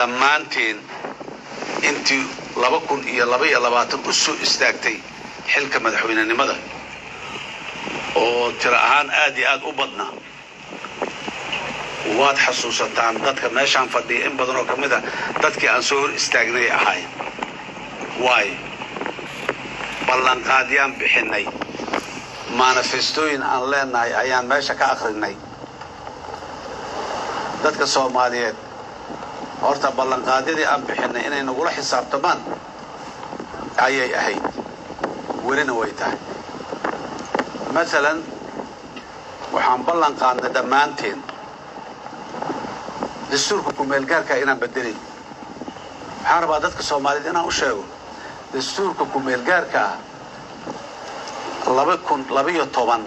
Dhammaanteen intii 2022 u soo istaagtay xilka madaxweynenimada, oo tiro ahaan aad iyo aad u badnaa, waad xasuusataan. Dadka meeshaan fadhiya in badan oo ka mid a dadkii aan soo hor istaagnay ahaayeen. Waayo, ballanqaadyaan bixinnay, manifestooyin aan leenahay ayaan meesha ka akhrinay dadka Soomaaliyeed. Horta ballanqaadyadii aan bixinnay inay nagula xisaabtamaan ayay ahayd, welina way tahay. Masalan, waxaan ballan qaadnay dhammaanteen dastuurka kumeelgaarkaa inaan bedelayn. Waxaan rabaa dadka Soomaaliyeed inaan u sheego, dastuurka kumeelgaarka ah 2012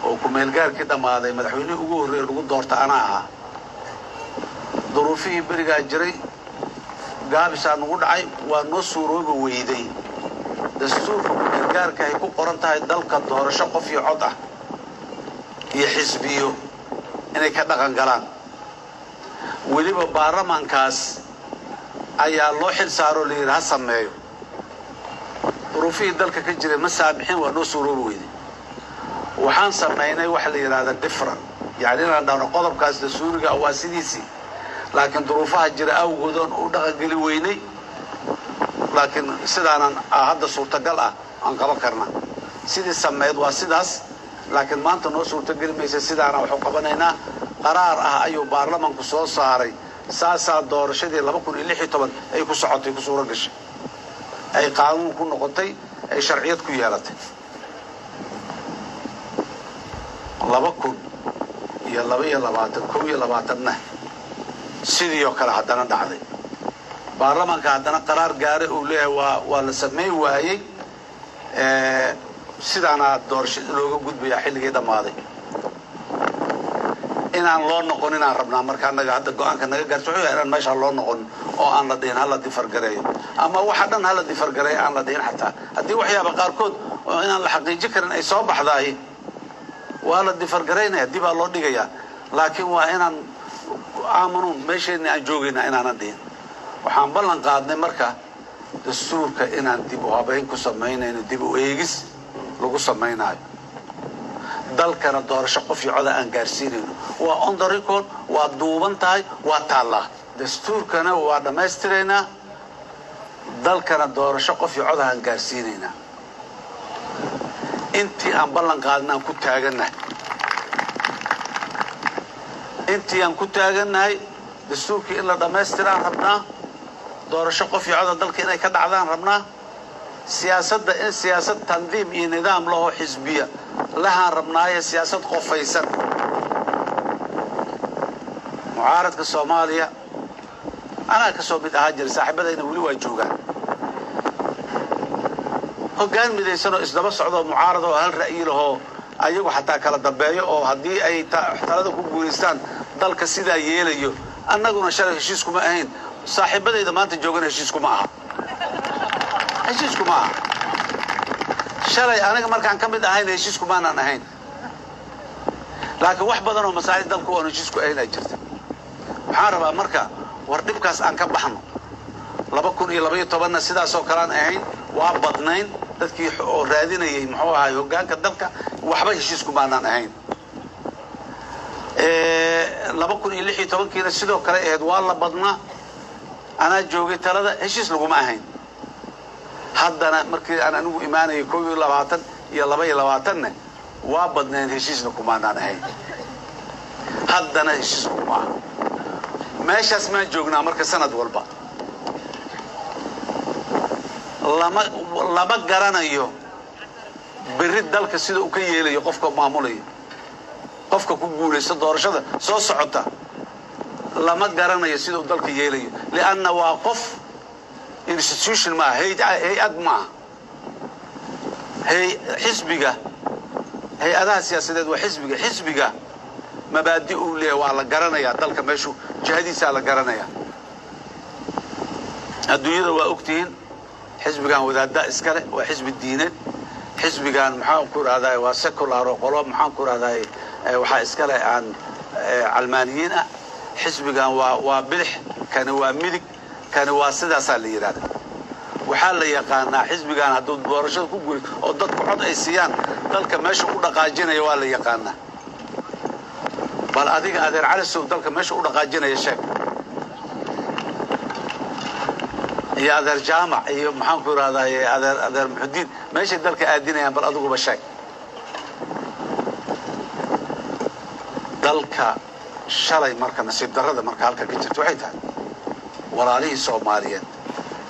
oo kumeelgaarkii dhammaaday, madaxweynihii ugu horreeye lagu doorta anaa ahaa. Duruufihii berigaa jiray, gaabisaa nagu dhacay, waa noo suuroobi weyday. Dastuurka kumeelgaarka ay ku qoran tahay dalka doorasho qof iyo cod ah iyo xisbiyo inay ka dhaqan galaan. Weliba baarlamaankaas ayaa loo xil saaroo la yidhi ha sameeyo. Duruufihii dalka ka jiray ma saamixin, waa noo suuroobi weyday. Waxaan samaynay waxa la yidhahda different, yacni inaan dhahno qodobkaas dastuuriga ah waa sidiisii, laakiin duruufaha jira awgood oon u dhaqangeli weynay, laakiin sidaanan hadda suurtagal ah aan qaban karna. Sidii sameyd waa sidaas, laakiin maanta noo suurtageli maysa, sidaana waxu qabanaynaa. Qaraar ah ayuu baarlamanku soo saaray. Saasaa doorashadii 2016 ay ku socotay, ku suuro gashay, ay qaanuun ku noqotay, ay sharciyad ku yeelatay. 2022, 21-na sidii oo kale haddana dhacday. Baarlamaanka haddana qaraar gaaray uu leeyahay waa la samayn waayey, sidaana doorasho looga gudbayaa xilligii dhammaaday, inaan loo noqon inaan rabnaa. Marka annaga hadda go-aanka naga gaarto wuxuu yahay inaan meesha loo noqon oo aan la dhihin hala defer gareeyo ama waxa dhan hala defer gareeyo aan la dhihin. Xataa haddii waxyaaba qaarkood oo inaan la xaqiijin karin ay soo baxdaay, waa la defer garaynaya, dibaa loo dhigayaa, laakiin waa inaan aamanuun meesheenni aan joogayna inaanan dhihin. Waxaan ballan qaadnay marka dastuurka inaan dib u habayn ku samaynayno, dib u eegis lagu samaynaayo, dalkana doorasho qof iyo coda aan gaarsiinayno. Waa on the record, waa duuban tahay, waa taallaa. Dastuurkana waa dhammaystiraynaa, dalkana doorasho qof iyo coda aan gaarsiinaynaa. Intii aan ballan qaadna aan ku taagannahay, intii aan ku taagannahay. Dastuurkii in la dhammaystiraan rabnaa, doorasho qof iyo coda dalka inay ka dhacdaan rabnaa, siyaasadda in siyaasad tandiim iyo nidaam lahoo xisbiya lahaan rabnaaye, siyaasad qofaysan. Mucaaradka Soomaaliya anaa ka soo mid ahaa jira, saaxiibadayna weli waa joogaan. Hoggaan midaysan oo isdaba socdoo mucaarad oo hal ra'yi lahoo, ayagu xataa kala dambeeyo, oo haddii ay talada ku guulaystaan dalka sidaa yeelayo. Annaguna shalay heshiiskuma ahayn, saaxiibadayda maanta joogana heshiiskuma aha, heshiiskuma aha. Shalay aniga markaan ka mid ahayn heshiiskumaanan ahayn, laakiin wax badan oo masaalix dalku oon heshiisku ahayn jirta. Waxaan rabaa marka, war dhibkaas aan ka baxno. 2012-na sidaasoo kalean ahayn, waa badnayn dadkii oo raadinayay, muxuu ahaay, hoggaanka dalka, waxba heshiiskumaanaan ahayn. 2016-kiina sidoo kale ahayd, waa la badnaa, anaa joogay talada, heshiis laguma ahayn. Haddana markii aan anigu imaanayay 21 iyo 22-na waa badnayn, heshiisna kumaanaan ahayn, haddana heshiis laguma aha. Meeshaas maan joognaa. Marka sanad walba lama garanayo berri dalka sida uu ka yeelayo qofka maamulayo, qofka ku guulaysta doorashada soo socota. Lama garanayo sida uu dalka yeelayo, lianna waa qof, institution maaha, hay-ad maaha. Xisbiga, hay-adaha siyaasadeed waa xisbiga. Xisbiga mabaadi uu leeyahay waa la garanayaa, dalka meeshu jihadiisaa la garanayaa. Adduunyada waa ogtihiin, xisbigan wadaadda iskale, waa xisbi diineed. Xisbigan, maxaan ku rahday, waa secular oo qolo, maxaan ku rahday, waxaa iskale aan calmaaniyiin ah. Xisbigan waa bidix. Kani waa midig, kani waa sidaasaa la yidhahda. Waxaa la yaqaanaa xisbigan hadduu doorashada ku guri oo dadku cod ay siiyaan, dalka meesha u dhaqaajinaya waa la yaqaanaa. Bal adiga, adeer Calisow, dalka meesha u dhaqaajinaya sheeg, iyo adeer Jaamac, iyo maxaan ku idhahdaa, adeer Muxudiin, meeshay dalka aadinayaan bal adiguba sheeg. Dalka shalay marka nasiib darrada marka halka ka jirta waxay tahay walaalihii Soomaaliyeed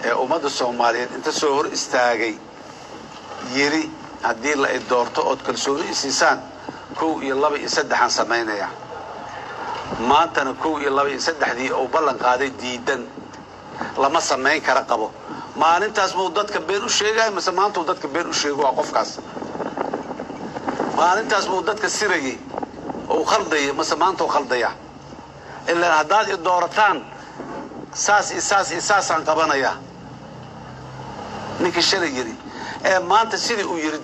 ee ummadda Soomaaliyeed inta soo hor istaagay yiri, "Haddii la i doorto ood kalsooni i siisaan, kow iyo laba iyo saddexaan samaynaya," maantana kow iyo laba iyo saddexdii uu ballan qaaday diidan, lama samayn kara qabo. Maalintaas muu dadka been u sheegayo mase maantuu dadka been u sheego? Waa qofkaas. Maalintaas muu dadka sirayey ou khaldayay mase maantuu khaldaya? Ilaan haddaad i doorataan, saas iyo saas iyo saasaan qabanayaa, ninkii shalay yidhi ee maanta sidii uu yidhi.